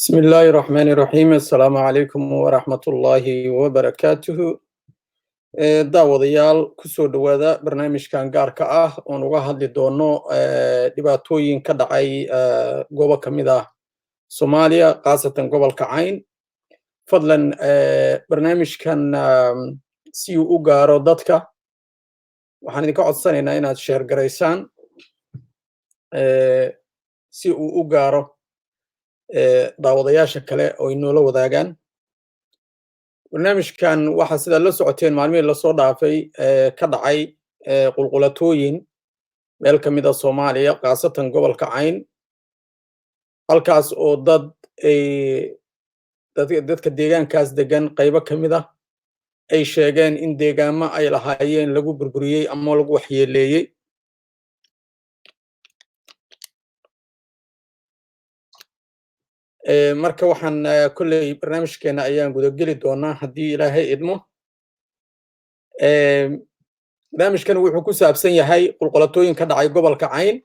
بسم الله الرحمن الرحيم. السلام عليكم ورحمة الله وبركاته. Daawadayaal, kusoo dhowaada barnaamijkan gaarka ah oon uga hadli doono dhibaatooyin ka dhacay goobo ka mid ah Soomaaliya, khaasatan gobolka Cayn. Fadlan, barnaamijkan si uu u gaaro dadka, waxaan idinka codsanaynaa inaad share garaysaan si uu u gaaro daawadayaasha kale oo inoola wadaagaan barnaamijkan. Waxaa sidaad la socoteen maalmihii lasoo dhaafay ka dhacay qulqulatooyin meel ka mid a Soomaaliya, khaasatan gobolka Cayn, halkaas oo dad ay dadka deegaankaas degan qaybo ka mid ah ay sheegeen in deegaamo ay lahaayeen lagu burburiyey ama lagu waxyeeleeyey. Marka waxaan kolley barnaamijkeena ayaan gudageli doonaa haddii Ilaahay idmo. Barnaamijkan wuxuu ku saabsan yahay qulqulatooyin ka dhacay gobolka Cayn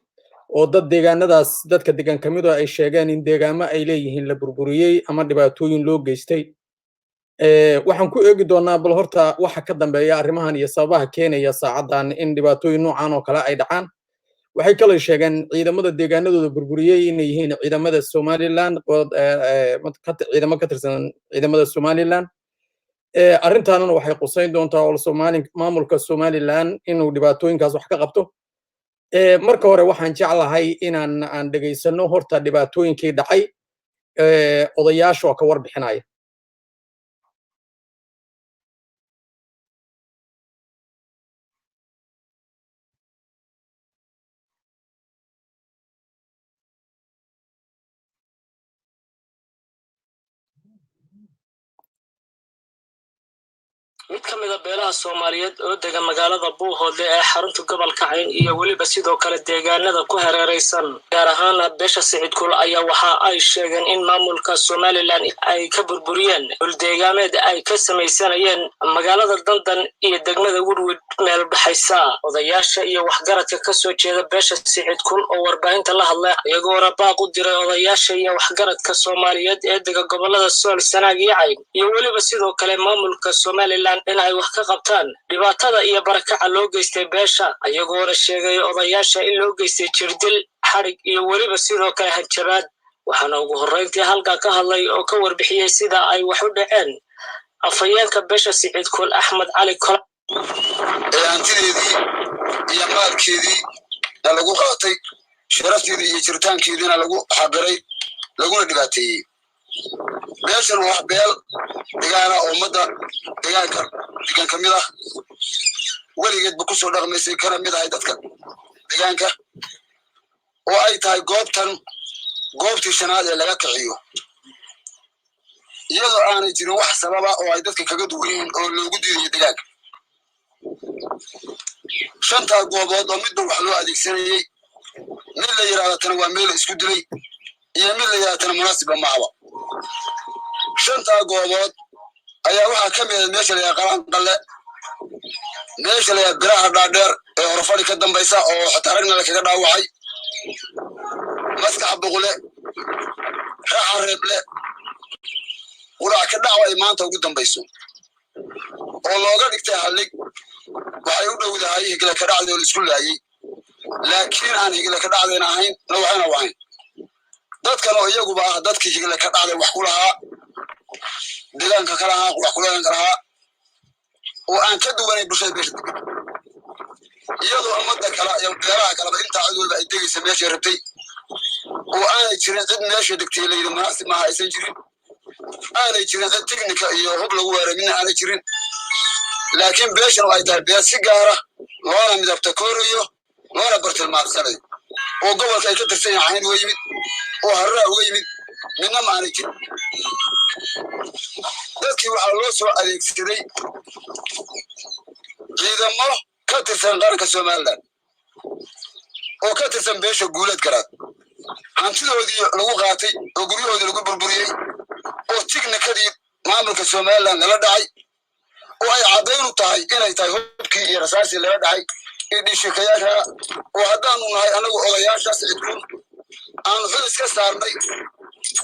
oo dad deegaanadaas dadka degan ka mido ay sheegeen in deegaamo ay leeyihiin la burburiyey ama dhibaatooyin loo geystay. Waxaan ku eegi doonaa bal horta waxa ka dambeeya arrimahan iyo sababaha keenaya saacaddan in dhibaatooyin noocan oo kale ay dhacaan. Waxay kaloo sheegeen ciidamada deegaanadooda burburiyey inay yihiin ciidamada Somaliland, ciidamo ka tirsan ciidamada Somaliland. Arrintaanuna waxay qusayn doontaa oo Somali maamulka Somaliland inuu dhibaatooyinkaas wax ka qabto. Marka hore waxaan jeclahay inaan aan dhegaysano horta dhibaatooyinkii dhacay, odayaasha oo ka warbixinaya. Mid ka mid a beelaha Soomaaliyeed oo dega magaalada Buuhoodle ee xarunta gobolka Cayn iyo weliba sidoo kale deegaanada ku hareeraysan, gaar ahaana beesha Sicid Kul, ayaa waxa ay sheegeen in maamulka Somaliland ay ka burburiyeen dhuldeegaameed ay ka samaysanayeen magaalada Dandan iyo degmada Woodwood meel dhaxaysa. Odayaasha iyo waxgaradka ka soo jeeda beesha Sicid Kul oo warbaahinta la hadlay, iyagoona baaq u diray odayaasha iyo waxgaradka Soomaaliyeed ee dega gobolada Sool, Sanaag iyo Cayn iyo weliba sidoo kale maamulka Somaliland in ay wax ka qabtaan dhibaatada iyo barakaca loo geystay beesha, iyagoona sheegay odayaasha in loo geystay jirdil, xadhig iyo weliba sidoo kale hanjabaad. Waxaana ugu horrayntii halkaa ka hadlay oo ka warbixiyey sida ay wax u dhaceen afhayeenka beesha Siciid Kul, Axmed Cali Kol. Ee hantideedii iyo maalkeedii na lagu qaatay, sharafteedii iyo jiritaankeediina lagu xaqiray, laguna dhibaateeyey. Beeshan waa beel degaana oo ummadda degaanka degan ka mid ah, weligeedba kusoo dhaqmaysay, kana mid ahay dadka degaanka, oo ay tahay goobtan goobtii shanaad ee laga kiciyo, iyadoo aanay jirin wax sababa oo ay dadka kaga duwan yihiin oo loogu diidayo degaanka. Shantaa goobood oo midba wax loo adeegsanayey, mid la yidhahda tana waa meel la isku dilay iyo mid la yidhahda tana munaasibba maaba. Shantaa goobood ayaa waxaa ka mid ah meesha la yidhaha Qalaan Qalle, meesha la yidhaha Biraha Dhaadheer ee Horfadhi ka dambaysa oo xataa ragna la kaga dhaawacay, Maskax Boqle, Raxa Reeble, Qurac ka Dhacwa ay maanta ugu dambayso oo looga dhigtay hallig. Waxay u dhowdahay Higla ka Dhacday oo la isku laayey, laakiin aan Higla ka Dhacdayna ahayn na waxayna u ahayn dadkan oo iyaguba ah dadkii Higla ka Dhacday wax ku lahaa, deegaanka ka lahaa, wax kuleeganka lahaa, oo aan ka duwanayn bulshada beesha degan, iyadoo ummadda kale iyo beeraha kaleba intaa cid walba ay degaysa meeshay rabtay, oo aanay jirin cid meesha degtay la yidhi munaasib maaha aysan jirin, aanay jirin cid tiknika iyo hub lagu weeray midna aanay jirin, laakiin beeshan oo ay tahay beel si gaara loona midabta koorayo, loona bartilmaamsanayo, oo gobolka ay ka tirsan yahay Cayn uga yimid oo Hararaa uga yimid, midna ma aanay jirin. Dadkii waxaa loo soo adeegsaday ciidamo ka tirsan qaranka Somaliland oo ka tirsan beesha Guuleed Garaad, hantidoodii lagu qaatay oo guryahoodii lagu burburiyey oo tiknikadii maamulka Somaliland lala dhacay, oo ay caddaynu tahay inay tahay hubkii iyo rasaasii lala dhacay iyo dhishikayaasha, oo haddaanu nahay anagu odayaasha Sicid Kun aanu xil iska saarnay.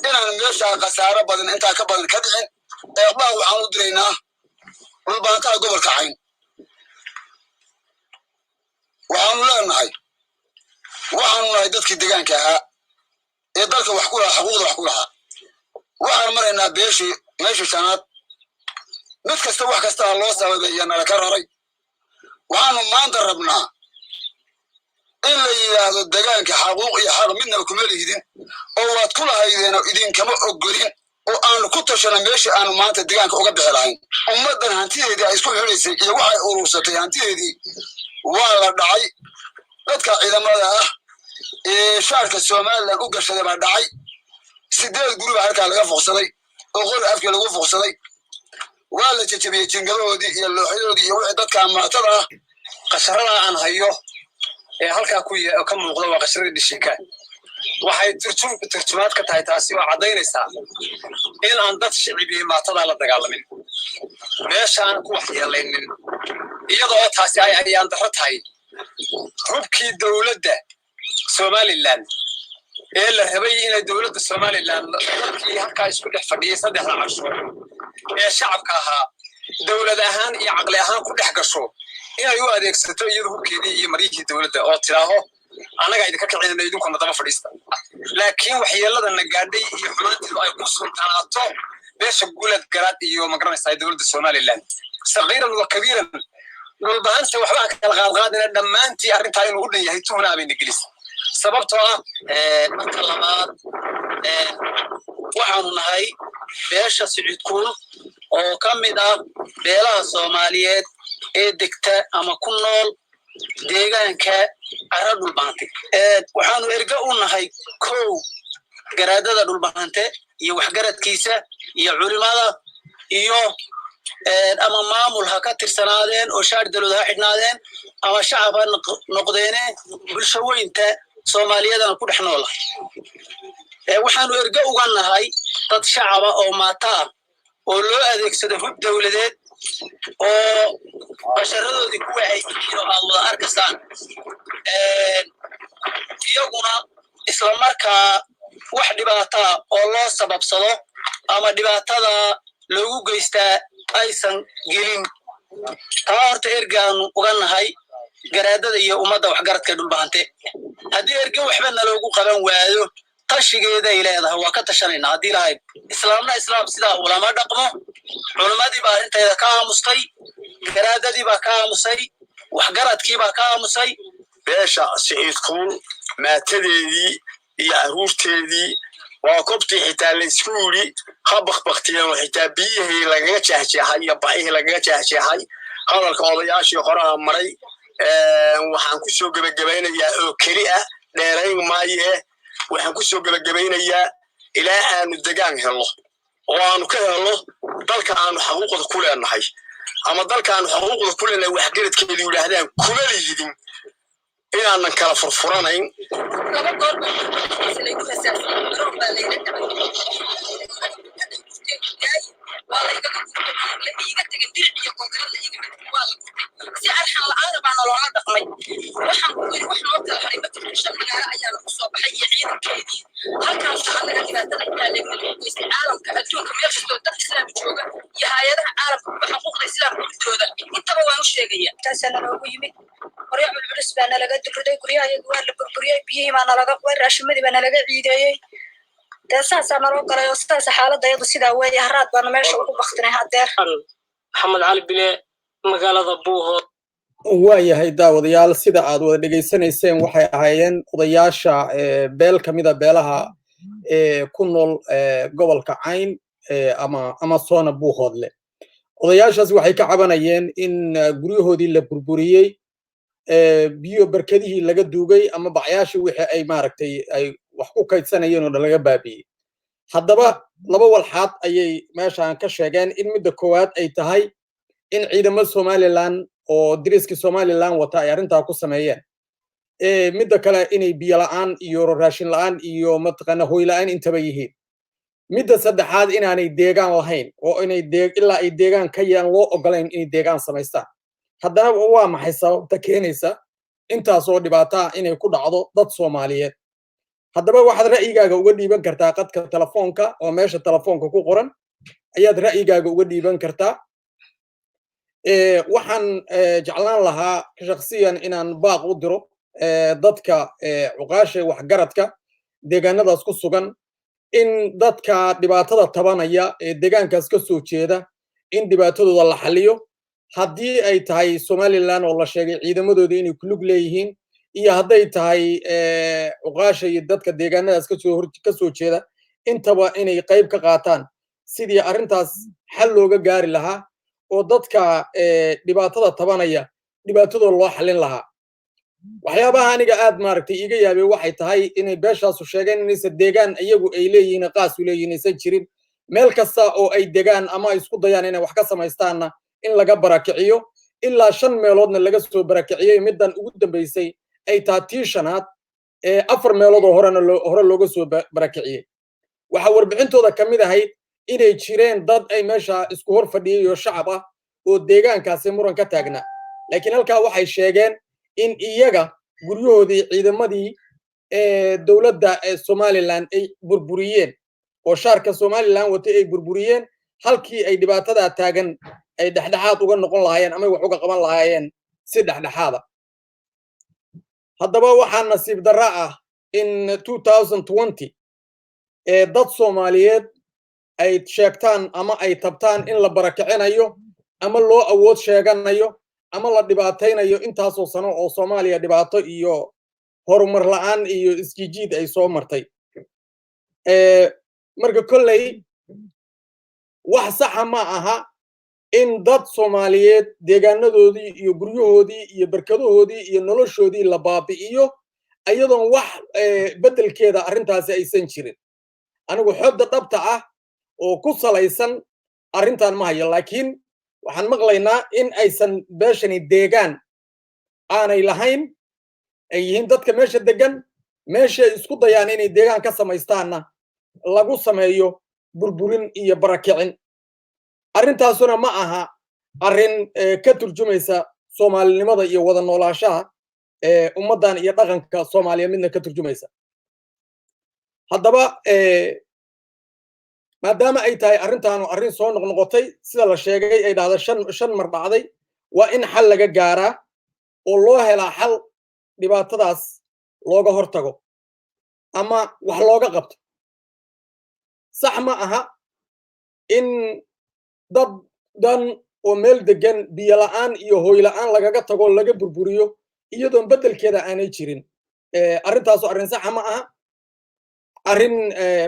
Inaan meeshaa khasaaro badan intaa ka badan ka dhicin, eeqbaha waxaan u diraynaa Dhulbaantaha gobolka Cayn. Waxaanu leenahay, waxaanu nahay dadkii degaanka ahaa ee dalka wax ku lahaa, xuquuqda wax ku lahaa. Waxaan maraynaa beeshii meeshii shanaad. Mid kasta wax kastaa loo sababeeya nala ka raray. Waxaanu maanta rabnaa in la yidhaahdo degaanka xaquuq iyo xaq midnaba kuma lihidin, oo waad ku lahaydeen oo idinkama ogolin, oo aanu ku tashana meeshii aanu maanta degaanka uga bixi lahayn. Ummaddan hantideedii ay isku xidhaysay iyo waxay urursatay hantideedii waa la dhacay. Dadka ciidamada ah ee shaarka Somaliland u gashaday baa dhacay. 8 guri baa halkaa laga fuqsaday oo qori afkii lagu fuqsaday. Waa la jejebiyey jingadahoodii iyo looxyadoodii iyo wixii dadka amaatada ah. Qasharada aan hayo ee halkaa ku ka muuqda waa qasharadii dhishinka. Waxay turjumaad ka tahay taasi oo caddaynaysaa in aan dad shicibi maatada la dagaalamin, meesha aan ku waxyeelaynin, iyada oo taasi ay ayaan darro tahay. Hubkii dowladda Somaliland ee la rabay inay dowladda Somaliland dadkii halkaa isku dhex fadhiyey saddexda casho ee shacabka ahaa dowlad ahaan iyo caqli ahaan ku dhex gasho, inay u adeegsato iyadu hubkeedii iyo maryihii dowladda oo tidhaaho, "Annagaa idinka kicinayna, idinkuna daba fadhiista," laakiin waxyeeladana gaadhay iyo xumaanteedu ay ku sultanaato beesha Guulad Garaad iyo magaranaysaa dowladda Somaliland, sakiiran wa kabiiran, Dhulbahanta waxba aan kala qaadqaadina, dhammaantii arrintaa inuu u dhan yahay tuhunaa bayna gelisa, sababtoo ah Marka labaad, waxaanu nahay beesha Siciidkuul oo ka mid ah beelaha Soomaaliyeed ee degta ama ku nool deegaanka Cara Dhulbahante. Waxaanu erge u nahay kow garaadada Dhulbahante iyo waxgaradkiisa iyo culimada iyo ama maamul ha ka tirsanaadeen oo shaar dalood ha xidhnaadeen ama shacab ha noqdeene, bulsho weynta Soomaaliyadana ku dhex noola. Waxaanu erge uga nahay dad shacaba oo maata ah oo loo adeegsado hub dowladeed oo basharadoodii kuwa ay yihiin oo aad wada arkaysaan, iyaguna isla markaa wax dhibaataa oo loo sababsado ama dhibaatada loogu geystaa aysan gelin. Taa horta ergaanu uga nahay garaadada iyo ummadda waxgaradka Dhulbahante. Haddii erge waxba naloogu qaban waayo, tashigeeday leedahay, waa ka tashanaynaa haddii lahayd. Islaamna islaam sidaa ulama dhaqmo. Culimmadii baa arrinteeda ka aamustay, garaadadii baa ka aamusay, waxgaradkii baa ka aamusay. Beesha Siciidkuul maatadeedii iyo carruurteedii waa kobtii xitaa laysku yidhi ha bakbaktiyeen, oo xitaa biyihii lagaga jeexjeexay iyo baxihii lagaga jeexjeexay. Hadalka odayaashii horaa maray. Waxaan ku soo gebagabaynayaa oo keli ah, dheerayn maaye, waxaan ku soo gebagabaynayaa ilaa aanu degaan helno oo aanu ka helno dalka aanu xaquuqda ku leenahay, ama dalka aanu xaquuqda ku leenahay waxgaradkeedu yidhaahdaan kuma lihidin, inaanan kala furfuranayn. Laba goor baa laygu rasaasiyey, garoon baa layla dhacay, waa laygaga gurtay, la iiga tegin diric iyo kookara la iiga dhigay, waa la gurtay. Si arxan la'aana baa naloola dhaqmay. Waxaan ku yidhi, wax noo kala haray ma jirto. Shan magaalo ayaa lagu soo baxay iyo ciidankeedii. Halkaas annaga dhibaatada intaa leegna lagu geystay. Caalamka adduunka meel kastoo dad islaam jooga iyo hay'adaha caalamka kuwa xuquuqda islaamka u dooda intaba waan u sheegaya. Taasaa naloogu yimid. Qoryo culculus baa nalaga dulriday, guryaha iyaga waa la burburiyey, biyihii baa nalaga qubay, raashimadii baa nalaga ciideeyey. Dee saasaa naloo galay oo sidaas xaaladda iyadu sidaa weeye. Haraad baanu meesha ugu baktinay haddeer. Maxamed Cali Bile, magaalada Buuhood. Waayahay daawadayaal, sida aad wada dhegaysanayseen, waxay ahaayeen odayaasha beel ka mida beelaha ku nool gobolka Cayn ama soona Buuhoodle. Odayaashaas waxay ka cabanayeen in guryahoodii la burburiyey, biyo barkadihii laga duugay ama bacyaashii wixii ay maaragtay ay wax ku kaydsanayeen oo dhan laga baabi'iyey. Haddaba laba walxaad ayay meeshaan ka sheegeen, in midda koowaad ay tahay in ciidamo Somaliland oo diriskii Somaliland wata ay arrintaa ku sameeyeen, midda kale inay biyo la'aan iyo raashin la'aan iyo mataqaana hoy la'aan intaba yihiin, midda saddexaad inaanay deegaan lahayn oo inay ilaa ay deegaan ka yaan loo ogolayn inay deegaan samaystaan. Haddana waa maxay sababta keenaysa intaasoo dhibaataa inay ku dhacdo dad Soomaaliyeed? Haddaba waxaad ra'yigaaga uga dhiiban kartaa qadka telefoonka oo meesha telefoonka ku qoran ayaad ra'yigaaga uga dhiiban kartaa. Waxaan jeclaan lahaa shakhsiyan inaan baaq u diro dadka cuqaasha, waxgaradka deegaanadaas ku sugan, in dadka dhibaatada tabanaya ee deegaankaas ka soo jeeda in dhibaatadooda la xaliyo, haddii ay tahay Somaliland oo la sheegay ciidamadooda inay ku lug leeyihiin, iyo hadday tahay cuqaasha iyo dadka deegaanadaas kasoo jeeda, intaba inay qayb ka qaataan sidii arrintaas xal looga gaari lahaa oo dadka dhibaatada tabanaya dhibaatadooda loo xalin lahaa. Waxyaabaha aniga aad maaragtay iiga yaabay waxay tahay inay beeshaasu sheegeen inaysan deegaan iyagu ay leeyihiin, qaas u leeyihiin, aysan jirin. Meel kasta oo ay degaan ama ay isku dayaan inay wax ka samaystaanna in laga barakiciyo, ilaa shan meeloodna laga soo barakiciyey, middan ugu dambaysay ay tahay tii shanaad, ee afar meelood oo horena hore looga soo barakiciyey. Waxaa warbixintooda ka mid ahayd inay jireen dad ay meesha isku hor fadhiyey oo shacab ah oo deegaankaasi muran ka taagnaa, laakiin halkaa waxay sheegeen in iyaga guryahoodii ciidamadii dowladda Somaliland ay burburiyeen oo shaarka Somaliland watay ay burburiyeen, halkii ay dhibaatadaa taagan ay dhexdhexaad uga noqon lahaayeen ama wax uga qaban lahaayeen si dhexdhexaada. Haddaba waxaa nasiib darra ah in 2020 ee dad Soomaaliyeed ay sheegtaan ama ay tabtaan in la barakicinayo ama loo awood sheeganayo ama la dhibaataynayo, intaasoo sano oo Soomaaliya dhibaato iyo horumar la'aan iyo isjijiid ay soo martay. Marka kolley wax saxa ma aha in dad Soomaaliyeed deegaanadoodii iyo guryahoodii iyo barkadahoodii iyo noloshoodii la baabi'iyo iyadoon wax beddelkeeda arrintaasi aysan jirin. Anigu xodda dhabta ah oo ku salaysan arrintan ma hayo, laakiin waxaan maqlaynaa in aysan beeshani deegaan aanay lahayn, ay yihiin dadka meesha degan, meesha ay isku dayaan inay deegaan ka samaystaanna lagu sameeyo burburin iyo barakicin. Arrintaasuna ma aha arrin ka turjumaysa Soomaalinimada iyo wada noolaashaha ummaddan iyo dhaqanka Soomaaliya midna ka turjumaysa. Haddaba maadaama ay tahay arrintaanu arrin soo noqnoqotay, sida la sheegay ay dhahda shan mar dhacday, waa in xal laga gaaraa oo loo helaa xal dhibaatadaas looga hortago ama wax looga qabto. Sax ma aha in dad dhan oo meel degan biyo la'aan iyo hoy la'aan lagaga tago, laga burburiyo, iyadoon beddelkeeda aanay jirin. Arrintaasu arrin saxa ma aha, arrin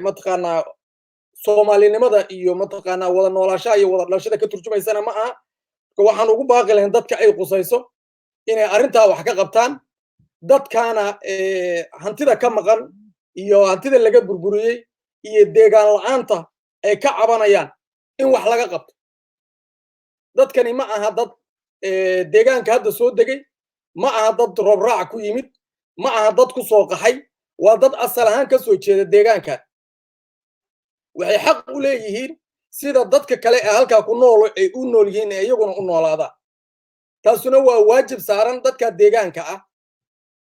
mataqaanaa Soomaalinimada iyo mataqaanaa wada noolaashaha iyo wada dhalashada ka turjumaysana ma aha. Waxaan ugu baaqi lahayn dadka ay qusayso inay arrintaa wax ka qabtaan, dadkaana hantida ka maqan iyo hantida laga burburiyey iyo deegaan la'aanta ay ka cabanayaan in wax laga qabto. Dadkani ma aha dad deegaanka hadda soo degay, ma aha dad roobraac ku yimid, ma aha dad ku soo qaxay, waa dad asal ahaan ka soo jeeda deegaanka. Waxay xaq u leeyihiin sida dadka kale ee halkaa ku nool ay u nool yihiin ee iyaguna u noolaadaan. Taasuna waa waajib saaran dadka deegaanka ah.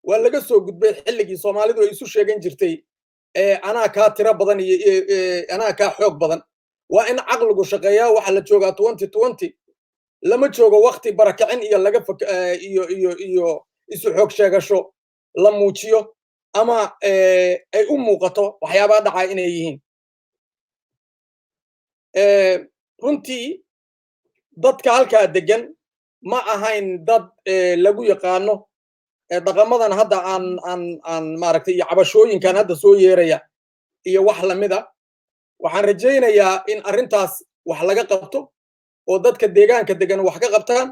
Waa laga soo gudbay xilligii Soomaalidu ay isu sheegan jirtay anaa kaa tiro badan iyo anaa kaa xoog badan. Waa in caqligu shaqeeyaa. Waxaa la joogaa 2020, lama joogo wakti barakicin iyo laga iyo isu xoog sheegasho la muujiyo ama ay u muuqato waxyaabaha dhacaa inay yihiin. Runtii dadka halkaa degan ma ahayn dad lagu yaqaano dhaqamadan hadda aan maaragtay iyo cabashooyinkan hadda soo yeeraya iyo wax lamida. Waxaan rajaynayaa in arrintaas wax laga qabto oo dadka deegaanka degan wax ka qabtaan,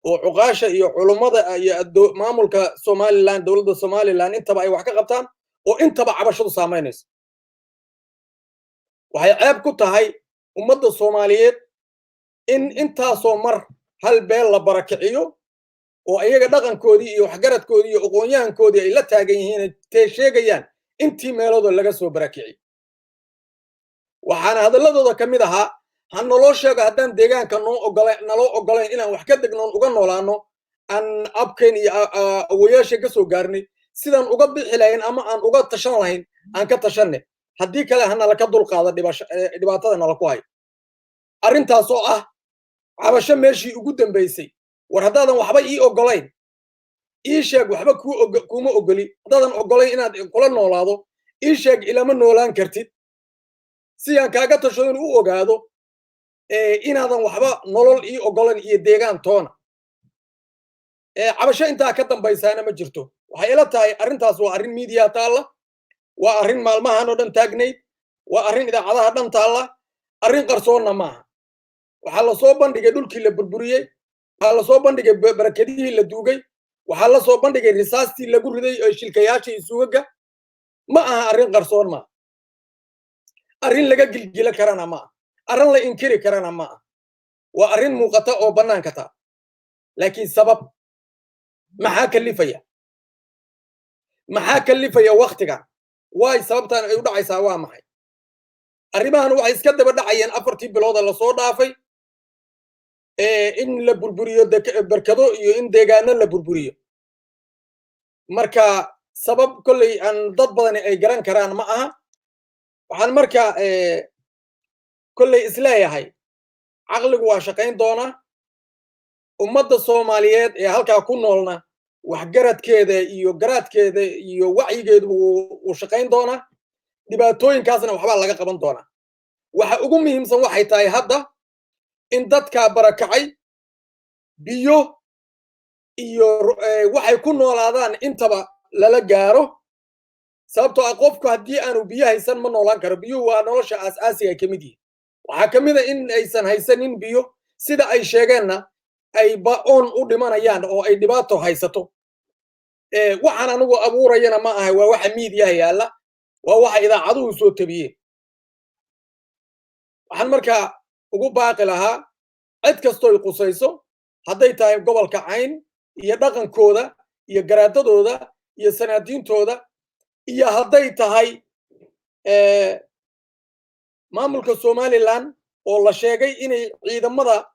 oo cuqaasha iyo culummada iyo maamulka Somaliland, dowladda Somaliland, intaba ay wax ka qabtaan oo intaba cabashadu saamaynayso. Waxay ceeb ku tahay ummadda Soomaaliyeed in intaasoo mar hal beel la barakiciyo oo iyaga dhaqankoodii iyo waxgaradkoodii iyo aqoonyahankoodii ay la taagan yihiin tee sheegayaan intii meeloodoo laga soo barakiciyo. Waxaana hadalladooda ka mid ahaa: ha naloo sheego haddaan deegaanka noo ogola, naloo ogolayn inaan wax ka degnoon uga noolaano aan abkayn iyo awoyaasha ka soo gaarnay, sidaan uga bixi lahayn ama aan uga tashan lahayn. Aan ka tashanne, haddii kale hanala ka dulqaada dhibaatada nala ku hayo. Arrintaas oo ah cabasho meeshii ugu dambaysay. War haddaadan waxba ii oggolayn, ii sheeg. Waxba kuu kuuma ogoli. Haddaadan oggolayn inaad kula noolaado, ii sheeg, ilama noolaan kartid, si aan kaaga tashado in u ogaado inaadan waxba nolol ii oggolan iyo deegaan toona. Cabasho intaa ka dambaysaana ma jirto. Waxay ila tahay arrintaas waa arrin miidiya taalla, waa arrin maalmahan oo dhan taagnayd, waa arrin idaacadaha dhan taalla, arrin qarsoonna maaha. Waxaa lasoo bandhigay dhulkii la burburiyey, waxaa lasoo bandhigay barakadihii la duugay, waxaa la soo bandhigay risaastii lagu riday ee shilkayaasha iyo sugaga. Ma aha arrin qarsoon, maaha arrin laga gilgila karana, ma aha arrin la inkiri karana, ma aha. Waa arrin muuqata oo bannaanka taa. Laakiin sabab maxaa kalifaya? Maxaa kalifaya waktigan? Waay sababtan ay u dhacaysaa waa maxay? Arrimahan waxay iska daba dhacayeen 4tii bilooda lasoo dhaafay, in la burburiyo berkado iyo in deegaano la burburiyo. Marka sabab kolley aan dad badani ay garan karaan ma aha. Waxaan marka kolley isleeyahay caqligu waa shaqayn doonaa. Ummadda Soomaaliyeed ee halkaa ku noolna waxgaradkeeda iyo garaadkeeda iyo wacyigeedu wuu shaqayn doonaa, dhibaatooyinkaasna waxbaa laga qaban doonaa. Waxa ugu muhiimsan waxay tahay hadda in dadkaa barakacay biyo iyo waxay ku noolaadaan intaba lala gaaro, sababtoo ah qofku haddii aanu biyo haysan ma noolaan karo. Biyuhu waa nolosha aas-aasiga ay ka mid yihiin. Waxaa ka mid a in aysan haysanin biyo, sida ay sheegeenna ay ba-oon u dhimanayaan oo ay dhibaato haysato. Waxaan anigu abuurayana ma aha, waa waxa miidiyaha yaalla, waa waxa idaacaduhu soo tabiyeen. Waxaan markaa ugu baaqi lahaa cid kastoo qusayso, hadday tahay gobolka Cayn iyo dhaqankooda iyo garaadadooda iyo sanaadiintooda, iyo hadday tahay maamulka Somaliland oo la sheegay inay ciidamada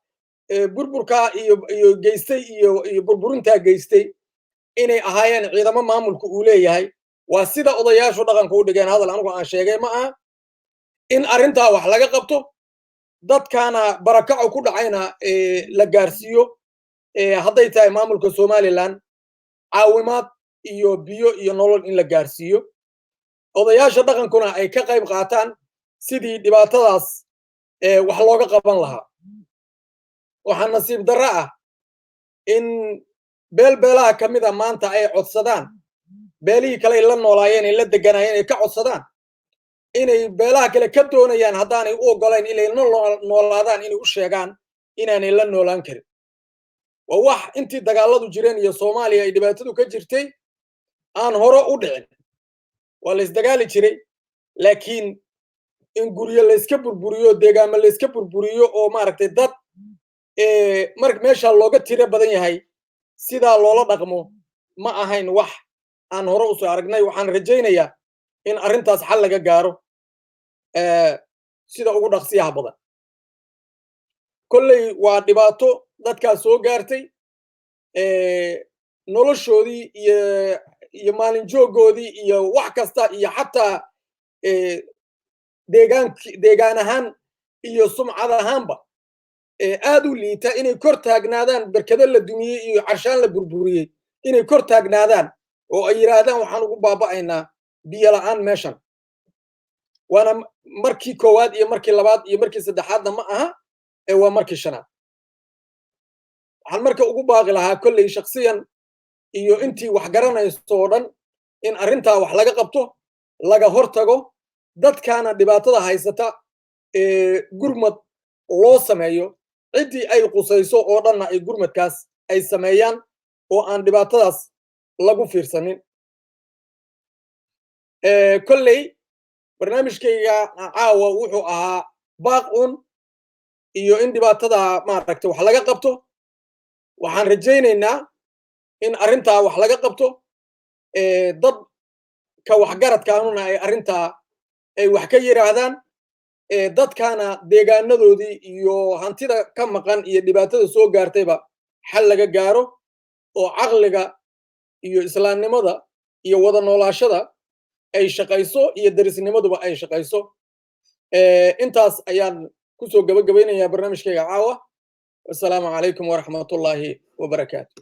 burburkaa iyo geystay iyo burburintaa geystay inay ahaayeen ciidamo maamulka uu leeyahay. Waa sida odayaashu dhaqanka u dhigeen, hadal anigu aan sheegay ma aha. In arrintaa wax laga qabto, dadkaana barakaco ku dhacayna la gaarsiiyo, hadday tahay maamulka Somaliland, caawimaad iyo biyo iyo nolol in la gaarsiiyo, odayaasha dhaqankuna ay ka qayb qaataan sidii dhibaatadaas wax looga qaban lahaa. Waxaa nasiib darro ah in beel beelaha ka mida maanta ay codsadaan beelihii kale ay la noolaayeen, ay la deganaayeen, ay ka codsadaan inay beelaha kale ka doonayaan haddaanay u oggolayn inay la noolaadaan, inay u sheegaan inaanay la noolaan karin. Waa wax intii dagaaladu jireen iyo Soomaaliya ay dhibaatadu ka jirtay aan hore u dhicin. Waa la isdagaali jiray, laakiin in guryo layska burburiyo, deegaamo layska burburiyo, oo maaragtay dad mar meesha looga tiro badan yahay sidaa loola dhaqmo ma ahayn wax aan hore usoo aragnay. Waxaan rajaynayaa in arrintaas xal laga gaaro sida ugu dhaqsiyaha badan. Kolley waa dhibaato dadkaas soo gaartay, noloshoodii iyo maalin jooggoodii iyo wax kasta, iyo xataa deegaan deegaan ahaan iyo sumcad ahaanba aad u liita, inay kor taagnaadaan berkado la dumiyey iyo carshaan la burburiyey, inay kor taagnaadaan oo ay yidhaahdaan waxaan ugu baaba'aynaa biyo la'aan meeshan. Waana markii koowaad iyo markii labaad iyo markii saddexaadna ma aha ee waa markii shanaad. Waxaan marka ugu baaqi lahaa kolley shaksiyan iyo intii wax garanayso oo dhan in arrintaa wax laga qabto, laga hortago, dadkaana dhibaatada haysata ee gurmad loo sameeyo, ciddii ay qusayso oo dhanna ay gurmadkaas ay sameeyaan oo aan dhibaatadaas lagu fiirsanin. Kolley barnaamijkayga caawa wuxuu ahaa baaq un iyo in dhibaatada maaragta wax laga qabto. Waxaan rajaynaynaa in arrintaa wax laga qabto, dadka waxgaradkaanuna ay arrintaa ay wax ka yidhaahdaan, dadkana deegaanadoodii iyo hantida ka maqan iyo dhibaatada soo gaartayba xal laga gaaro, oo caqliga iyo islaamnimada iyo wada noolaashada. ay shaqayso iyo derisnimaduba ay shaqayso. Intaas ayaan kusoo gabagabaynayaa barnaamijkayga caawa. Wasalaamu calaykum waraxmatullaahi wabarakaatu.